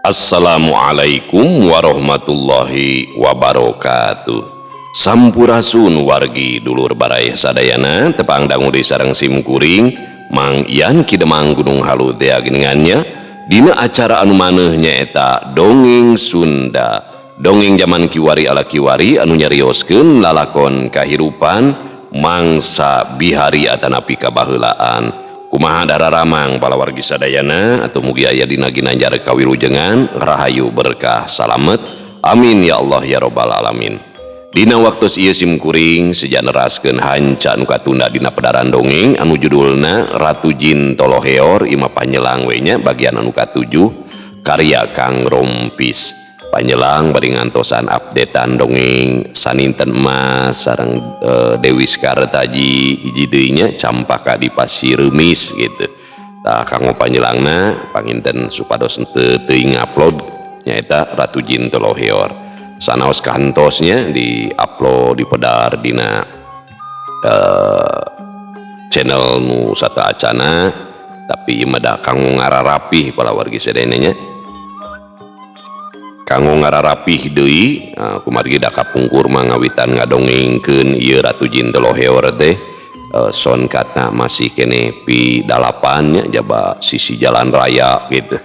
Assalamualaikum warahmatullahi wabarakatuh. Sampurasun wargi dulur baraya sadayana, tepang dangu di sareng sim kuring Mang Ian Ki Demang Gunung Halu teh geningannya dina acara anu maneuh nyaeta Dongeng Sunda. Dongeng zaman kiwari ala kiwari anu nyarioskeun lalakon kahirupan mangsa bihari atanapi kabaheulaan. Kumaha dararamang palawargi sadayana atau mugi aya dina ginanjar kawilujengan rahayu berkah salamet, amin ya Allah ya robbal alamin. Dina waktu ieu sim kuring seja neraskeun hanca nu katunda dina pedaran dongeng anu judulna Ratu Jin Toloheor ima Panyelang we nya bagian anu katujuh karya Kang Rompis. Panyelang bari ngantosan updatean dongeng Saninten Emas sareng Dewi Sekartaji hiji deui nya Campaka di Pasir Remis gitu. Tah kanggo panjelangna panginten supados teu teuing upload nyaeta Ratu Jin Toloheor. Sanaos kantosnya di-upload di pedar dina channel nu sataacana, tapi ieu mah da kanggo ngararapih palawargi sadayana nya. Kanggo ngararapih deui kumargi da kapungkur mah ngawitan ngadongengkeun ieu Ratu Jin Toloheor teh sonkatna masih keneh pi dalapan nya jaba sisi jalan raya gitu.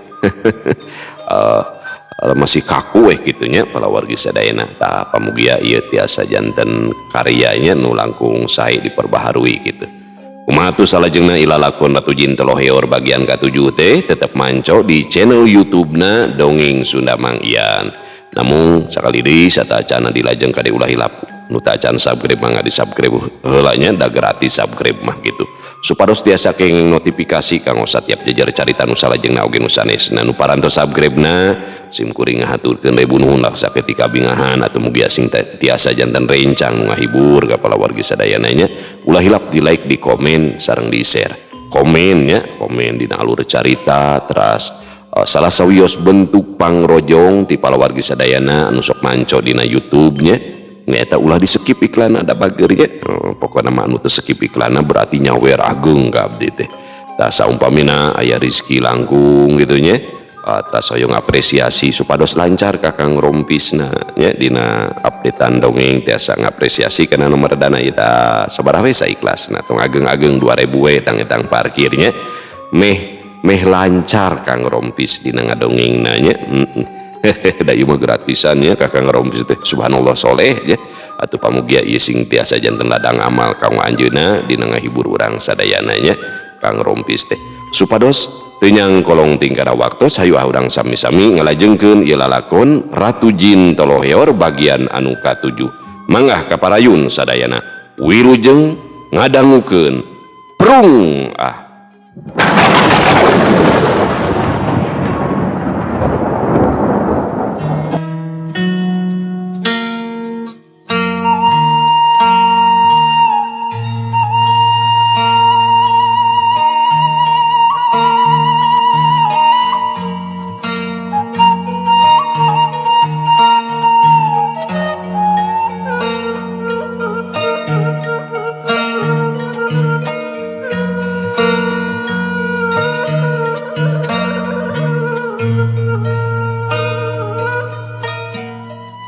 Masih kaku weh kitu nya palawargi sadayana. Tah pamugia ieu tiasa janten karyanya nu langkung sae diperbaharui gitu. Kumaha tuh salajengna ilalakon Ratu Jin Toloheor bagian katujuh teh tetep manco di channel YouTube-na Dongeng Sunda Mang Ian. Namun sakali deui satacana dilajeng kade ulah hilap nu tacan subscribe mangga di subscribe heula nya, da gratis subscribe mah gitu. Supados tiasa kenging notifikasi kanggo satiap jejer carita nu salajengna oge nu sanesna. Nu parantos subscribe-na sim kuring ngahaturkeun ribu nuhun laksa ketika bingahan atau mugi sing tiasa janten rencang nu ngahibur ka palawargi sadayana nya. Ulah hilap di like, di komen sareng di share. Komen nya, komen dina alur carita teras salah sawios bentuk pangrojong ti palawargi sadayana anu sok manco dina YouTube nya. Nyaeta ulah di skip iklan ada bagernya. Pokokna mah anu teu skip iklanna berarti nyawer ageung ka abdi teh. Tah saumpamina aya rezeki langkung gitu nya. Tas hoyong apresiasi supados lancar ka Kang Rompisna nya dina updatean dongeng tiasa ngapresiasi kana nomor dana ieu tah sabaraha we saikhlasna, tong ageng-ageng 2000 we tang-etang parkirnya meh meh lancar Kang Rompis dina ngadongengna nya. Da ieu mah gratisan nya ka Kang Rompis teh, subhanallah soleh nya. Atuh pamugia ieu sing tiasa janten ladang amal kanggo anjeunna dina ngahibur urang sadayana nya Kang Rompis teh. Supados teu nyangkolong tingkana waktos, hayu urang sami-sami ngalajengkeun ieu lalakon Ratu Jin Toloheor bagian anu katujuh. Mangga kaparayun sadayana wilujeng ngadangukeun prung ah.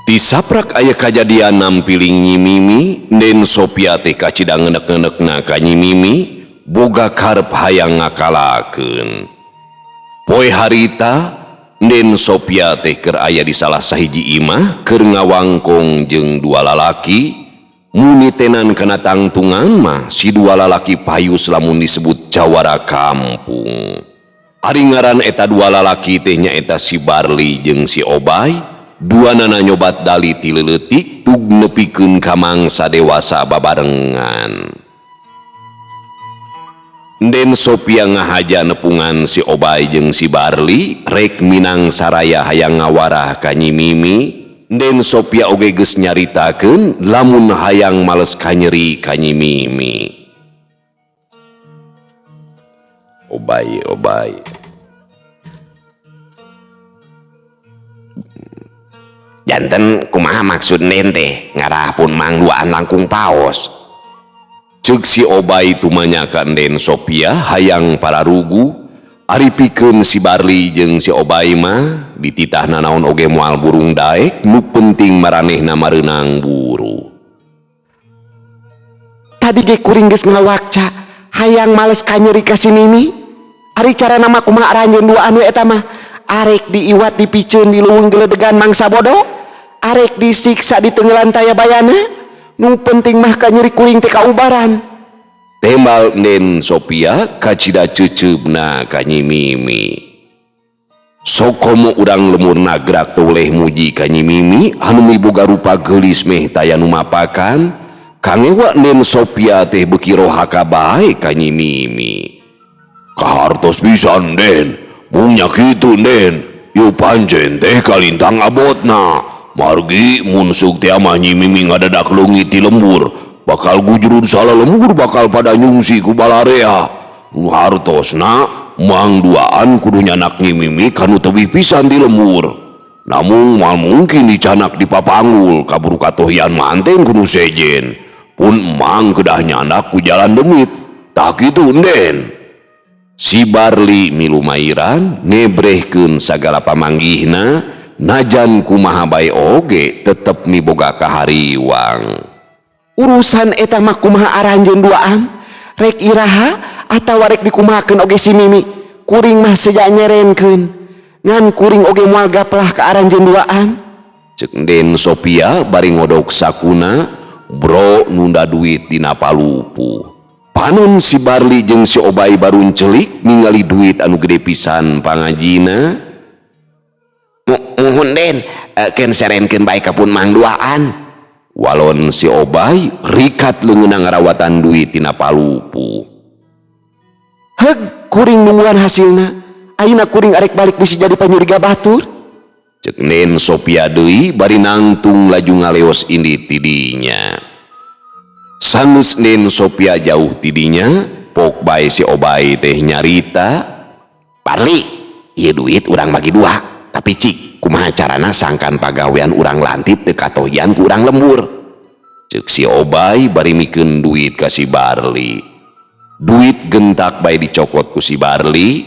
Tisaprak aya kajadian nampiling Nyi Mimi, Den Sophia teh kacida ngenek-ngenekna ka Nyi Mimi, boga karep hayang ngakalakeun. Poe harita, Den Sophia teh keur aya di salah sahiji imah keur ngawangkong jeung dua lalaki, muni tenan kana tangtungan mah si dua lalaki payus lamun disebut jawara kampung. Ari ngaran eta dua lalaki teh nyaeta si Barli jeung si Obay. Dua nana nyobat dali ti leutik tug nepikeun ka mangsa dewasa babarengan. Den Sophia ngahaja nepungan si Obay jeung si Barli rek minang saraya hayang ngawarah ka Nyi Mimi. Den Sophia oge geus nyaritakeun lamun hayang males kanyeri ka Nyi Mimi. Obay, Obay. Janten kumaha maksud nente ngarah pun mang duaan langkung paos. Ceuk si Obay tumanya ka Den Sophia hayang pararugu Ari pikeun si Barli jeung si Obay mah dititah nanaon oge moal burung daek, nu penting maranehna mareunang buru. Tadi ge kuring geus ngawakca hayang males kanyeri ka si Mimi. Ari carana mah kumaha aranjeun duaan we eta mah? Arek diiwat dipiceun di leuweung geledegan mangsa bodo, arek disiksa di tenggelan taya bayana, nu penting mah kanyeri kuring teh kaubaran. Tembal Den Sophia kacida ceceupna ka Nyi Mimi. Sokomo urang lembur nagrak teu weleh muji ka Nyi Mimi anu miboga rupa geulis meh taya nu mapakan. Kangewa Den Sophia teh beuki rohaka bae ka Nyi Mimi. Kahartos pisan, Den, mung nya kitu, Den, ieu pancen teh kalintang abotna. Margi mun seuk teh mah Nyi Mimi ngadadak leungit ti lembur, bakal gujrud salah lembur, bakal pada nyungsi ku balarea. Nu hartosna mang duaan kudu nyanak Nyi Mimi kanu tebih pisan di lembur. Namun moal mungkin dicanak di papanggul, kaburu katohian manten kudu sejen. Pun emang kedah nyandak ku jalan demit. Tah kitu, Den. Si Barli milu mairan ngebrehkeun sagala pamanggihna, najan kumaha bae oge tetep miboga kahariwang. Urusan eta mah kumaha aranjeun duaan, rek iraha atawa rek dikumahakeun oge si Mimi, kuring mah seja nyerenkeun. Ngan kuring oge moal gaplah ka aranjeun duaan. Cek Den Sophia bari ngodok sakuna bro nunda duit dina palupu. Panon si Barli jeung si Obay baruncelik ningali duit anu gede pisan pangajina. Muhun Den, keun serenkeun bae ka pun mang duaan. Walon si Obay rikat leungeunna ngarawatan duit tina palupu. Heg kuring nungguan hasilna. Ayeuna kuring arek balik bisi jadi panyuriga batur. Cek Den Sophia deui bari nangtung laju ngaleos indit tidinya. Sanggeus Den Sophia jauh tidinya, pok bae si Obay teh nyarita, Barli, ieu duit urang bagi dua, tapi cik kumaha carana sangkan pagawean urang lantip teu katohian ku urang lembur. Cek si Obay bari mikeun duit ka si Barli. Duit gentak bae dicokot ku si Barli.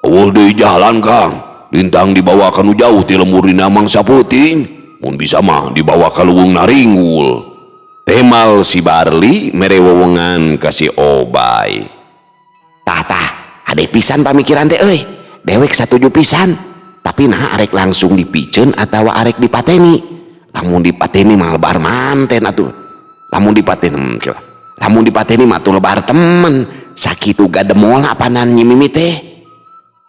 Eueuh deui jalan, Kang, lintang dibawa ka nu jauh ti lembur dina mangsa peuting, mun bisa mah dibawa ka leuweung naringgul. Temal si Barli mere wewengan ka si Obay. Tah tah, hade pisan pamikiran teh euy. Dewek satuju pisan. Tapi nah arek langsung dipiceun atawa arek dipateni. Lamun dipateni mah lebar manten atuh. Lamun dipateni, kira. Lamun dipateni mah tuh lebar temen. Sakitu gademol apanan Nyi Mimi teh.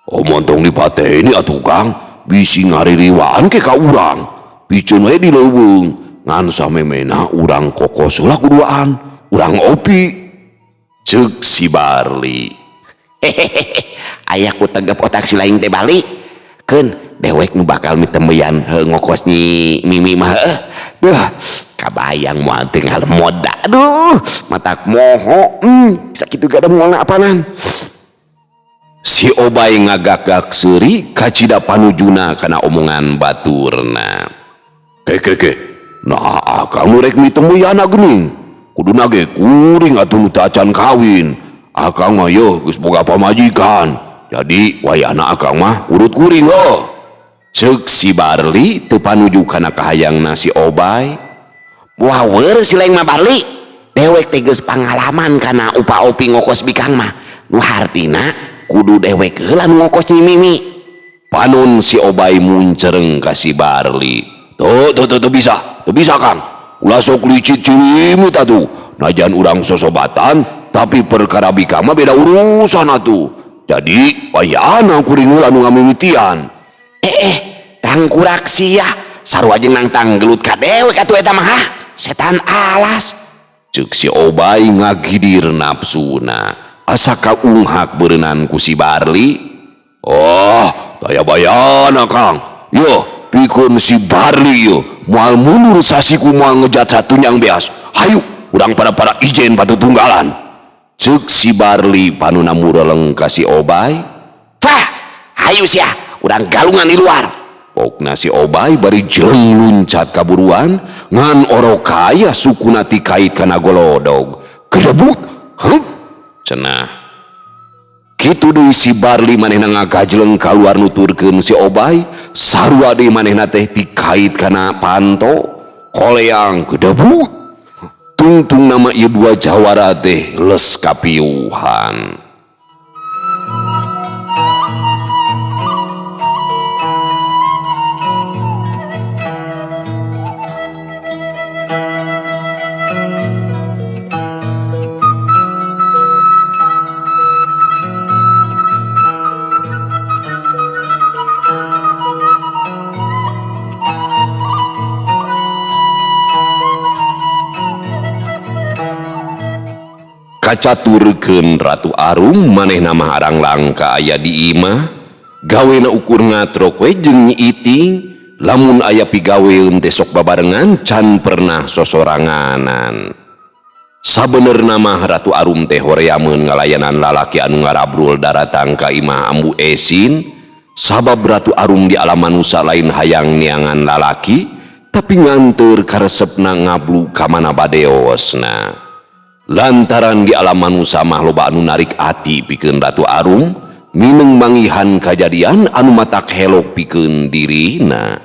Oh, montong dipateni atuh, Kang, bisi ngaririwaan ke ka urang. Piceun we di leuweung. Ngan samemena urang kokos heula kuduaan, urang opi. Ceuk si Barli. Hehehe, aya ku tegep otak si lain teh balik. Keun dewek nu bakal mitembeyan heuh ngokos Nyi Mimi mah heuh. Duh, kabayang moal teu ngalemoda. Aduh, matak moho. Sakitu gademolna apanan. Si Obay ngagak-gak seuri kacida panujuna kana omongan baturna. Ke ke ke. Nah, akang nu rek mitembeyan geuning. Kuduna ge kuring atuh nu teu acan kawin. Akang mah yeuh geus boga pamajikan. Jadi wayahna akang mah urut kuring heuh. Ceuk si Barli teu panuju kana kahayangna si Obay. Wawer si lain mah Barli. Dewek teh geus pangalaman kana upa opi ngokos bikang mah. Nu hartina kudu dewek heula nu ngokos Nyi Mimi. Panon si Obay muncereng ka si Barli. Tuh, tuh, tuh, tuh bisa, tuh bisa, Kang. Ulah sok licik cilimut atuh. Najan urang sosobatan, tapi perkara bikang mah beda urusan atuh. Jadi wayahna kuring heula nu ngamimitian. Tangkurak sia. Sarua jeung nangtang gelut ka dewek atuh eta mah, hah? Setan alas. Ceuk si Obay ngagidir nafsuna. Asa kaunghak beureunan ku si Barli. Oh, taya bayana, Kang. Yo, pikeun si Barli yo. Moal mundur sasiku moal ngejat satunyang beas. Hayu, urang pada-pada ijen batu tunggalan. Ceuk si Barli panuna mureleng ka si Obay. Fah, hayu sia, urang galungan di luar. Pokna si Obay bari jeleng luncat kaburuan, ngan orok kaya sukuna tikait kana golodog. Kedebut, heuh, cenah. Kitu deui si Barli manehna ngagajleng kaluar nuturkeun si Obay, sarua deui manehna teh dikait kana panto, koleang gedebut. Tungtung nama ieu dua jawara teh les kapiuhan. Kacaturkeun Ratu Arum manehna mah arang langka aya di imah, gawena ukur ngatrok we jeung Nyi Iting, lamun aya pigaweun teh sok babarengan can pernah sosoranganan. Sabenerna mah Ratu Arum teh horeameun ngalayanan lalaki anu ngarabrul daratang ka imah Ambu Esin, sabab Ratu Arum di alam manusa lain hayang neangan lalaki, tapi nganteur karesepna ngablu ka mana badeosna. Lantaran di alam manusa mah loba anu narik ati pikeun Ratu Arum, mineng manggihan kajadian anu matak helok pikeun dirina.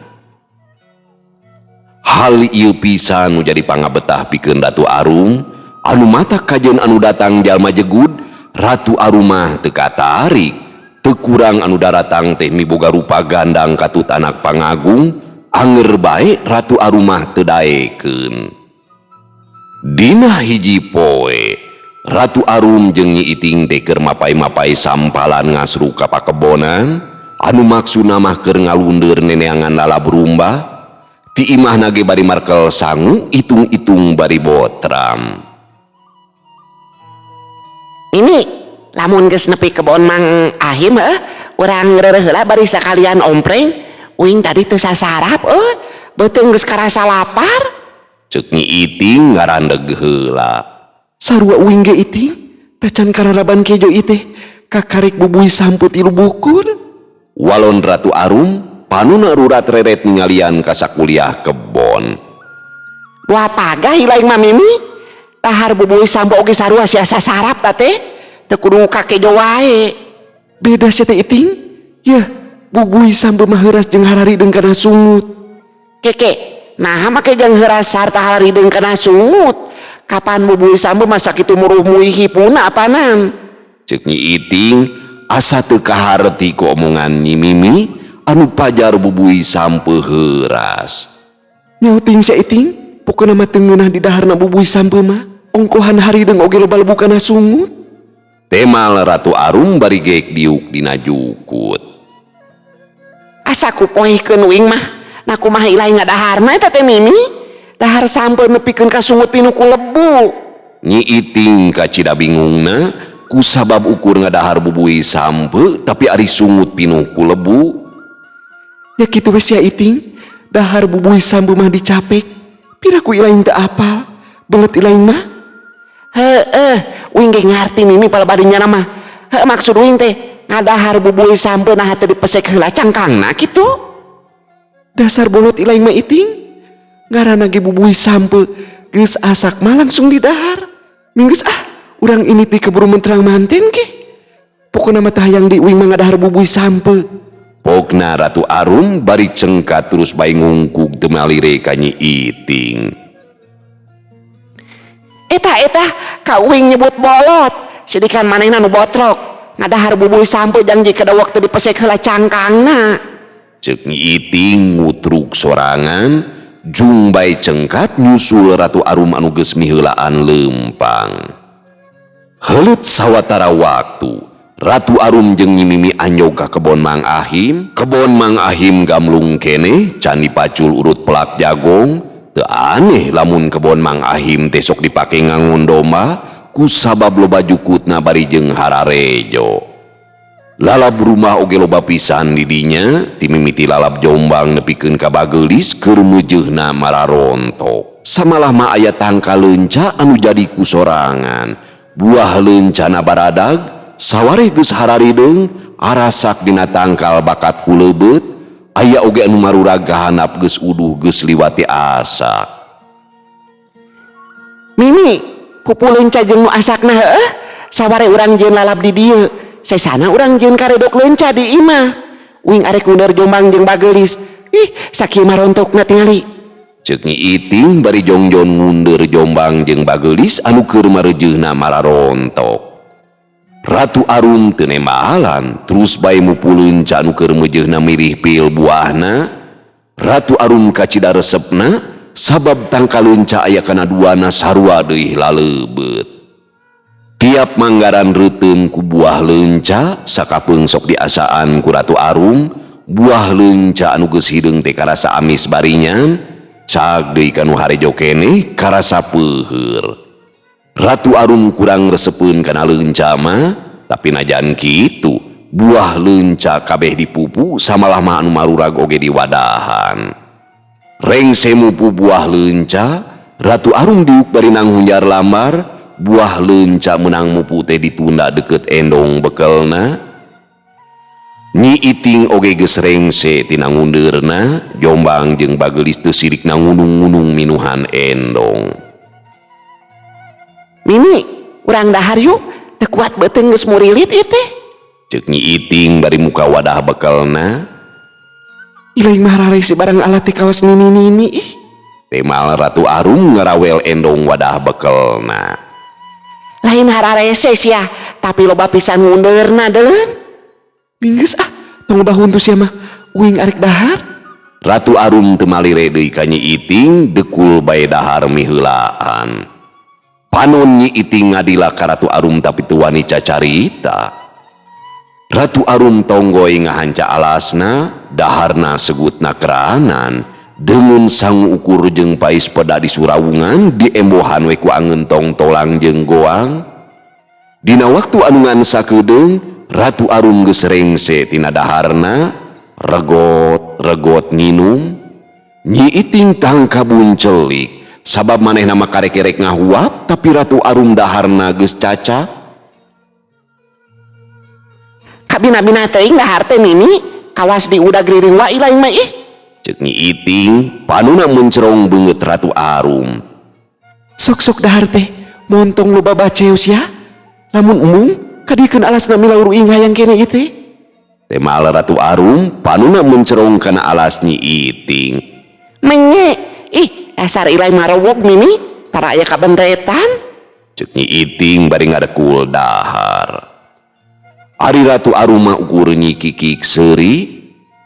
Hal ieu pisan nu jadi pangabetah pikeun Ratu Arum, anu matak kajeun anu datang jalma jegud, Ratu Arum mah teu katarik. Teu kurang anu daratang teh miboga rupa gandang katut anak pangagung, anger bae Ratu Arum mah teu daekeun. Dina hiji poe, Ratu Arum jeung Nyi Iting teh keur mapai-mapai sampalan ngasru ka pakebonan, anu maksudna mah keur ngalundur neneangan lalab rumbah, ti imahna ge bari markel sangu, itung-itung bari botram. Ini lamun geus nepi kebon Mang Ahim heuh, urang reureuh heula bari sakalian ompreng, uing tadi teu sasarap euy, beuteung geus karasa lapar. Ceuk Nyi Iting ngarandeg heula. Sarua uing ge Iting, tacan kararaban kejo ieu teh, kakarek bubuy sampeu 3 bukur. Walon Ratu Arum panuna rurat reret ningalian ka sakuliah kebon. Dua pagah ilaing mah Mimi, dahar bubuy sampeu oge sarua sia sasarap ta teh, teu kudu ka kejo wae. Beda sia teh Iting, yeuh bubuy sampeu mah heuras jeung hararideung kana sungut. Keke, nah make jeung heuras sarta hararideung kana sungut. Kapan bubuy sampeu mah sakitu muruh-muih hipuna apanan? Ceuk Nyi Iting asa teu kaharti ku omongan Nyi Mimi anu pajar bubuy sampeu heuras. Nyauting sia Iting, pokona mah teu ngeunah di daharna bubuy sampeu mah, ongkohan harideung oge loba lebu kana sungut. Temal Ratu Arum bari geek diuk dina jukut. Asa ku poehkeun uing mah, nah kumaha ilahi ngadaharna eta teh Mimi? Dahar sampeu nepikeun ka sungut pinuh ku lebu. Nyi Iting kacida bingungna ku sabab ukur ngadahar bubuy sampeu tapi ari sungut pinuh ku lebu. Ya kitu we sia Iting, dahar bubuy sampeu mah dicapek, pira ku ilaing teu apal, belet ilaing mah. Heeh, uing ge ngarti Mimi palebadinya mah. Heuh, maksud uing teh ngadahar bubuy sampeu naha teu dipesek heula cangkangna kitu. Dasar bolot ilaing mah Iting, ngaranna ge bubuy sampeu geus asak mah langsung didahar. Minggeus ah, urang ini ti keburu menterang manten ke. Pokona mah tah hayang di uing mah ngadahar bubuy sampeu. Pokna Ratu Arum bari cengkat terus bae ngungkug teu malire ka Nyi Iting. Eta eta ka uing nyebut bolot, sidikan manehna nu botrok. Ngadahar bubuy sampeu jang jika dawak teu dipesek heula cangkangna. Ceuk Nyi Iting ngutruk sorangan, jung bae cengkat nyusul Ratu Arum anu geus miheulaan leumpang. Heuleut sawatara waktu, Ratu Arum jeung Nyi Mimi anjog ka kebon Mang Ahim. Kebon Mang Ahim gamlung keneh, can dipacul urut pelak jagong. Teu aneh lamun kebon Mang Ahim teh sok dipake ngangon domba ku sabab loba jukutna bari jeung hararejo. Lalab rumah oge loba pisan di dinya, ti mimiti lalab Jombang nepikeun ka Bageulis keur meujeuhna mararontok. Samalah mah aya tangka leunca anu jadi kusorangan. Buah leuncana baradag, sawareh geus hararideung, arasak dina tangkal bakat ku leubeut, aya oge anu marurag kahanap geus uduh geus liwati asak. Mimi, pupu leunca jeung nu asakna heueuh, sawareh urang jeung lalab di dieu. Sesana urang jieun karedok leunca di imah. Uing arek ngundeur jombang jeung bageulis. Ih, sakieu mah rontokna tingali. Ceuk Nyi Iting bari jongjon ngundur jombang jeung bageulis anu keur mareujeuhna mararontok. Ratu Arum teu nembalan, terus bae mupu leunca anu keur meujeuhna mirih pil buahna. Ratu Arum kacida resepna sabab tangkal leunca aya kana duana sarua deui laleubeut. Tiap manggaran reuteum ku buah leunca sakapeung sok diasaan ku Ratu Arum, buah leunca anu geus hideung teh karasa amis barinyan, cag deui kanu harejo keneh karasa peuheur. Ratu Arum kurang resepeun kana leunca mah, tapi najan kitu buah leunca kabeh dipupu samalah mah anu marurag oge diwadahan. Rengse mupu buah leunca, Ratu Arum diuk bari nanghunjar lambar, buah leunca meunang mupu teh ditunda deukeut endong bekelna. Nyi Iting oge geus rengse tina ngundeurna, jombang jeung bageulis teu sirik nangunung-ngunung minuhan endong. Mimi, urang dahar yuk, teu kuat beuteung geus murilit ieu teh. Ceuk Nyi Iting bari muka wadah bekelna. Ilaing mah rarese barang alat teh kawas nini-nini ih. Temal Ratu Arum ngarawel endong wadah bekelna. Lain hararese sia, tapi loba pisan ngundeurna deuleun. Minggeus ah, tong loba huntu sia mah, uing arek dahar. Ratu Arum teu malire deui ka Nyi Iting, dekul bae dahar miheulaan. Panon Nyi Iting ngadila ka Ratu Arum tapi teu wani cacarita. Ratu Arum tonggoy ngahanca alasna, daharna segutna keranan, deungeun sangu ukur jeung pais peda di surawungan diembohan we ku angeun tongtolang jeung goang. Dina waktu anu ngan sakedeung, Ratu Arum geus rengse tina daharna, regot-regot nginum. Nyi Iting tangkabun celik, sabab manehna mah karek-kerek ngahuap, tapi Ratu Arum daharna geus caca. Kabina-bina teuing dahar teh Mimi, kawas di udag riring wae lain mah ih. Ceuk Nyi Iting, panuna mencerong beungeut Ratu Arum. Sok-sok dahar teh, montong loba baceus ya. Lamun embung, kadiekeun alasna milaur uing hayang kene ieu teh. Temal Ratu Arum, panuna mencerong kana alas Nyi Iting. Menye, ih dasar ilai marowok Mimi, tara aya kabentretan. Ceuk Nyi Iting bari ngadekul dahar. Ari Ratu Arum mah ukur nyi kikik seuri.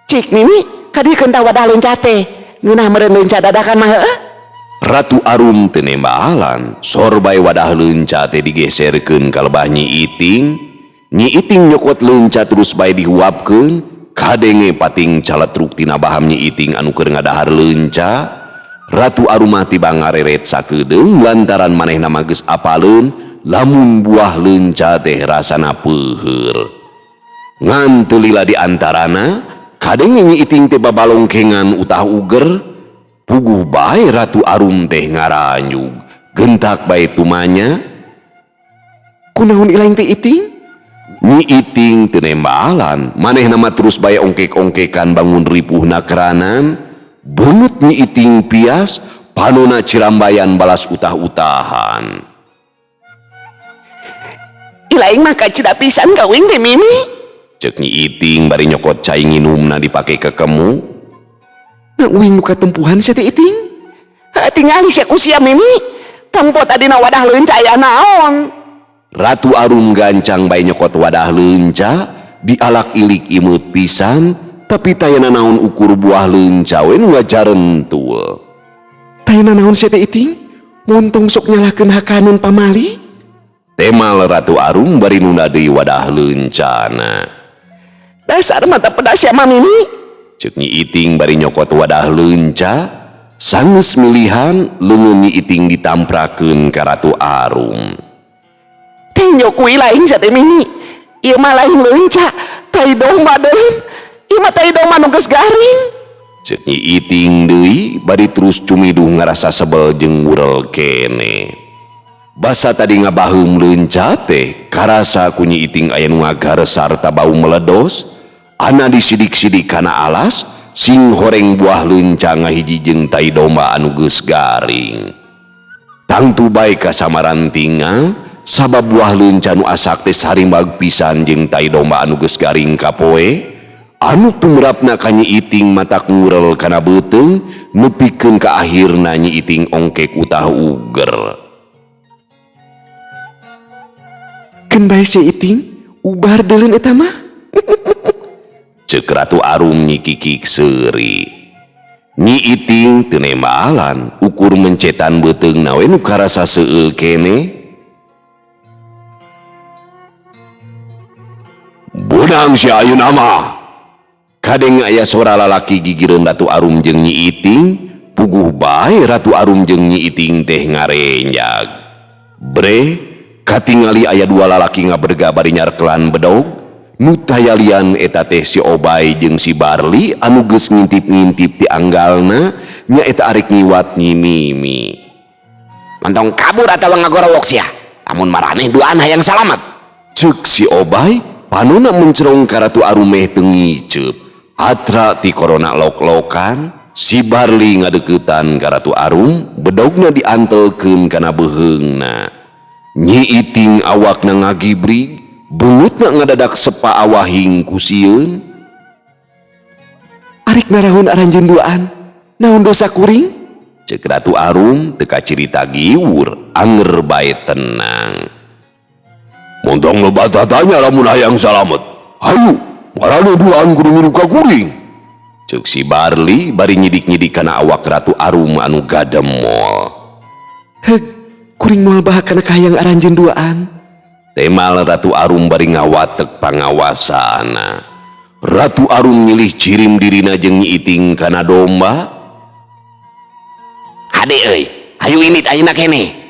Cik Mimi, kadiekeun tah wadah leunca teh, ngeunah meureun leunca dadakan mah heueuh. Ratu Arum teu nembalan, sor bae wadah leunca teh digeserkeun ka lebah Nyi Iting. Nyi Iting nyokot leunca terus bae dihuapkeun, kadenge pating caletruk tina baham Nyi Iting anu keur ngadahar leunca. Ratu Arum mah tiba ngareret sakedeung lantaran manehna mah geus apaleun lamun buah leunca teh rasana peuheur. Ngan teu lila di antarana, kadenge Nyi Iting teh babalongkengan utah uger. Puguh bae Ratu Arum teh ngaranyug, gentak bae tumanya. Kunaon ilaing teh Iting? Nyi Iting teu nembalan, manehna mah terus bae ongkek-ongkekan bangun ripuhna keranan. Beungeut Nyi Iting pias, panona cirambayan balas utah-utahan. Ilaing mah kacida pisan ka uing teh Mimi. Ceuk Nyi Iting bari nyokot cai nginumna dipake kekemu. Na uing nu katempuhan sia teh Iting. Heuh, tingali sia ku sia Mimi. Tempo tadi na wadah leunca aya naon. Ratu Arum gancang bae nyokot wadah leunca, dialak ilik imeut pisan, tapi taya nanaon ukur buah leunca we nu ngajarentul. Taya nanaon sia teh Iting? Montong sok nyalahkeun hakaneun pamali. Temal Ratu Arum bari nunda deui wadah leuncana. Dasar mata pedas sia mah Mimi. Ceuk Nyi Iting bari nyokot wadah leunca, sangeus milihan leungeun Nyi Iting ditamprakeun ka Ratu Arum. Tenjo kui lain sia teh Mimi. Ieu mah lain leunca, tai domba deun. Ieu mah tai domba nu geus garing. Ceuk Nyi Iting deui bari terus cumiduh ngarasa sebel jeung ngurel kene. Basa tadi ngabaheum leunca teh karasa ku Nyi Iting aya nu ngagaresar sarta bau meledos. Ana disidik-sidik kana alas, sing horeng buah leunca ngahiji jeung tai domba anu geus garing. Tangtu bae kasamaran tinggal, Sabab buah leunca nu asak teh sarimbag pisan jeung tai domba anu geus garing kapoe anu tumrapna ka Nyi Iting matak ngurel kana beuteung nepikeun ka akhirna Nyi Iting ongkek utah uger. Keun bae si Iting ubar deuleun eta mah. Ceuk Ratu Arum Nyi Kikik seuri. Nyi Iting teu nembalan ukur mencetan beuteungna we nu karasa seueul keneh. Benang si ayeuna mah. Kadeng aya sora lalaki gigireun Ratu Arum jeung Nyi Iting, puguh bae Ratu Arum jeung Nyi Iting teh ngarenjag. Bre, katingali aya dua lalaki ngaberga bari nyarkelan bedog, nu tayalian eta teh si Obay jeung si Barli anu geus ngintip-ngintip ti anggalna nyaeta arek ngiwat Nyi Mimi. Mantong kabur atawa ngagorowok sia, lamun maraneh duaan hayang salamet. Ceuk si Obay, panona mencerong ka Ratu Arum meh teu ngiceup. Atra ti korona lok-lokan, si Barli ngadeuketan ka Ratu Arum, bedogna diantelkeun kana beuheungna. Nyi Iting awakna ngagibrig, beungutna ngadadak sepa awahing ku sieun. Arek narahun aranjeun duaan, naon dosa kuring? Ceuk Ratu Arum teu kacirita giwur, anger bae tenang. Montong loba tatanya lamun hayang salamet. Hayu, marane duaan kudu milu ka kuring. Ceuk si Barli bari nyidik-nyidik kana awak Ratu Arum anu gademol. Heug, kuring moal bahak kana kahayang aranjeun duaan. Temal Ratu Arum bari ngawatek pangawasana. Ratu Arum nyilih cirim dirina jeung Nyi Iting kana domba. Hade euy, hayu indit ayeuna keneh.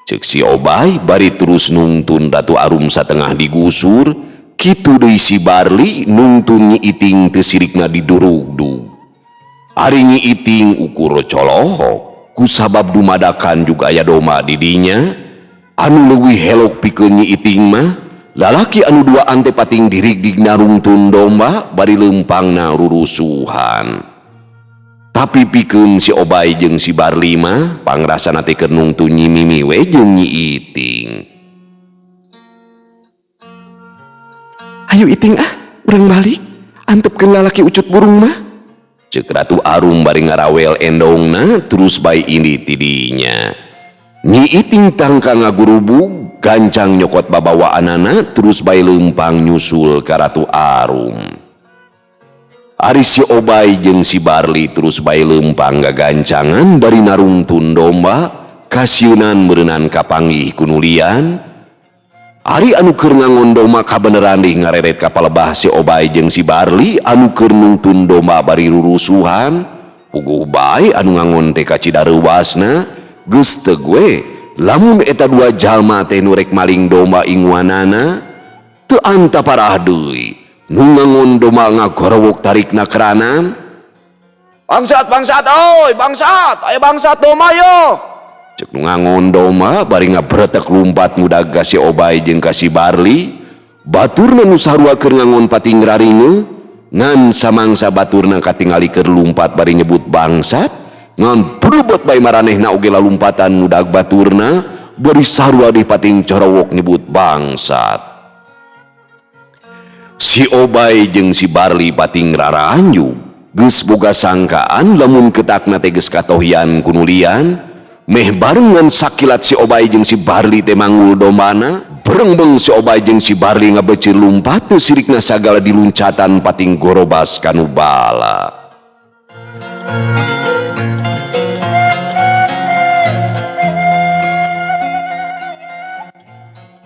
Ceuk si Obay bari terus nungtun Ratu Arum satengah digusur, kitu deui si Barli nungtun Nyi Iting teu sirikna didurugdug. Ari Nyi Iting ukur colohok, kusabab dumadakan juga aya domba di dinya. Anu leuwih helok pikeun Nyi Iting mah, lalaki anu duaan teh pating dirigdig narungtun domba bari leumpangna rurusuhan. Tapi pikeun si Obay jeung si Barli mah pangrasana teh keur nungtun Nyi Mimi we jeung Nyi Iting. Hayu Iting ah, urang balik, antepkeun lalaki ucut burung mah. Ceuk Ratu Arum bari ngarawel endongna terus bae indit ti dinya. Nyi Iting tangka ngagurubug, gancang nyokot babawaanana terus bae leumpang nyusul ka Ratu Arum. Ari si Obay jeung si Barli terus bae leumpang gagancangan bari narungtun domba, kasieunan meureunan kapanggih ku nulian. Ari anu keur ngangon domba kabeneran deui ngareret ka palebah si Obay jeung si Barli anu keur nungtun domba bari rurusuhan. Puguh bae anu ngangon teh kacida reuwasna, geus teu we lamun eta dua jalma teh nu rek maling domba inguanana teu antaparah deui. Nu ngangon domba ngagorowok tarikna keranan. Bangsat, bangsat, oi, bangsat, ayo bangsat domba yo. Ceuk nu ngangon domba bari ngabretek lumpat ngudag ka si Obay jeung ka si Barli. Baturna nu sarua keur ngangon pating raringe, ngan samangsa baturna katingali keur lumpat bari nyebut bangsat, ngan berebet bae maranehna oge lalumpatan ngudag baturna bari sarua deui pating corowok nyebut bangsat. Si Obay jeung si Barli pating raranju, geus boga sangkaan lamun ketakna teh geus katohian ku nulian. Meh barengan sakilat si Obay jeung si Barli teh manggul dombana, berengbeng si Obay jeung si Barli ngabecir lumpat teu sirikna sagala diluncatan pating gorobas kanu bala.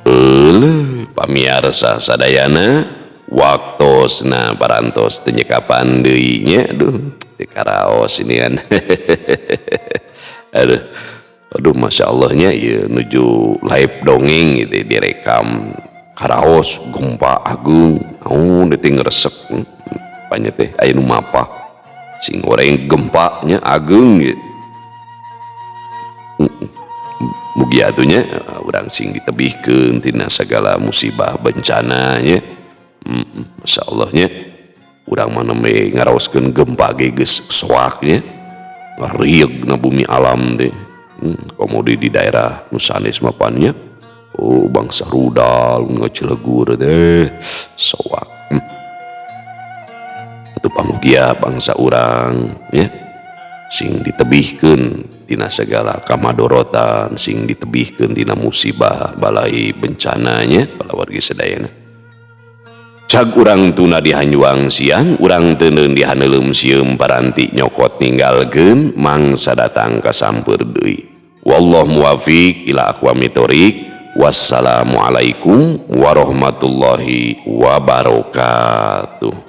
Euleuh, pamiarsa sadayana, waktosna parantos teu nyekapan deui nya, aduh, teu karaos ini kan. Aduh, aduh, masya Allahnya, ieu nuju live dongeng gitu direkam karaos gempa agung, naon teh ngresek panya teh aya nu mapah sing goreng gempa nya agung gitu. Mugi atuh nya urang sing ditebihkeun tina sagala musibah bencana nya. Masya Allah nya, urang mah nembe ngaraoskeun gempa ge geus soak nya, ngarieg na bumi alam teh. Komo di daerah nu sanes mah pan nya, Oh bangsa rudal ngacelegur deh soak. Atuh pamugia bangsa urang ya sing ditebihkeun tina segala kamadorotan, sing ditebihkeun tina musibah balai bencananya palawargi sadayana. Cag urang tuna di hanjuang siang, urang teuneun di haneuleum sieum paranti nyokot ninggalkeun mangsa datang kasampeur deui. Wallahu muwafiq ila aqwamit thoriq. Wassalamualaikum warahmatullahi wabarakatuh.